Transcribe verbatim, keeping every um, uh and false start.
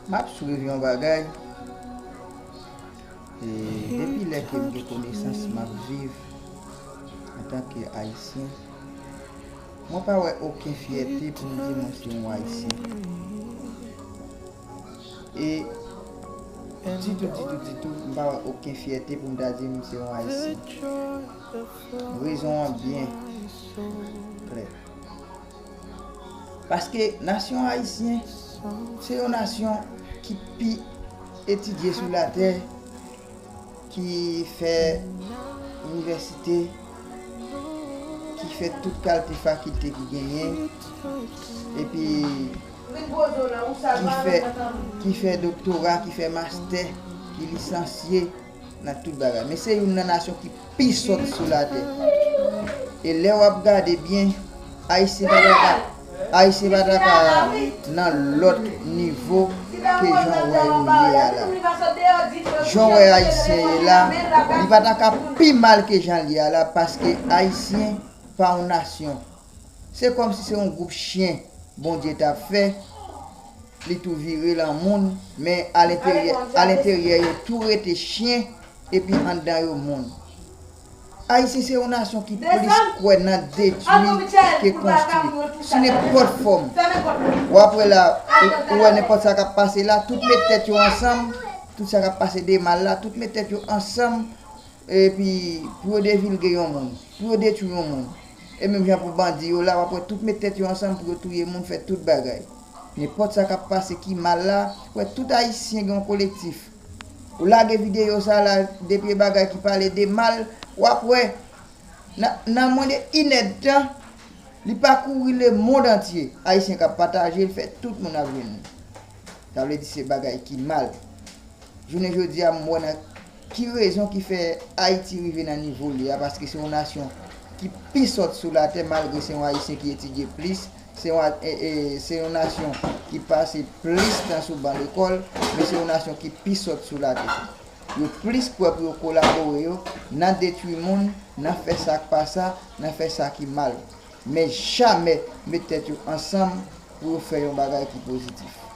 M ap swiv yon bagay. E depi lè ke m gen konesans, m ap viv antanke Ayisyen. Mwen pa wè okenn fyète pou m di mwen se yon Ayisyen. E ditou, ditou, ditou, m pa wè okenn fyète pou m ta di m se yon Ayisyen. Rezon an byen klè. Paske nasyon ayisyen se yon nasyon ki pi etidye sou latè, ki fè inivèsite, ki fè tout kalte fakilte ki genyen, epi ki fè, ki fè doktora, ki fè mastè, ki lisansye nan tout bagay. Men se youn nan nasyon ki pi sòt sou latè. E lè w ap gade byen, Ayisyen pa ta ka, Ayisyen pa ta ka nan lòt nivo ke jan w wè yo ye a la. Jan w wè Ayisyen ye la, li pa ta ka pi mal ke jan l ye a la, paske Ayisyen pa yon nasyon. Se kòmsi se yon gwoup chen Bondye t ap fè, li tou vire l an moun, men alenteryè, alenteryè yo tou rete chen, epi anndan yo moun. Ayisyen se yon nasyon ki plis kwè nan detwi ke konstwi, sou nenpòt fòm. W ap wè la, ou, ou wè nenpòt sa k ap pase la, tout met tèt yo ansanm, tout sa k ap pase de mal la, tout met tèt yo ansanm, epi pou yo devilge yon moun, pou yo detwi yon moun. E menm jan pou bandi yo la, w ap wè tout met tèt yo ansanm pou yo touye moun, fè tout bagay. Nenpòt sa k ap pase ki mal la, w wè tout Ayisyen gen yon kolektif. Ou lage videyo sa la, depi e bagay ki pale de mal, w ap wè nan, nan mwens de inèdtan, li pakouri lemonn antye. Ayisyen k ap pataje l, fè tout moun ap jwenn li. Sa vle di se bagay ki mal. Jounen jodi a, m wè nan ki rezon ki fè Ayiti rive nan nivo li a, paske se yon nasyon ki pi sòt sou latè, malgre se yon Ayisyen ki etidye plis, se yon, e, e, se yon nasyon ki pase plis tan sou ban lekòl, men se yon nasyon ki pi sòt sou latè. Yo plis prè pou yo kolabore yo nan detwi moun, nan fè sa k pa sa, nan fè sa ki mal. Men jamè met tèt yo ansanm pou yo fè yon bagay ki pozitif.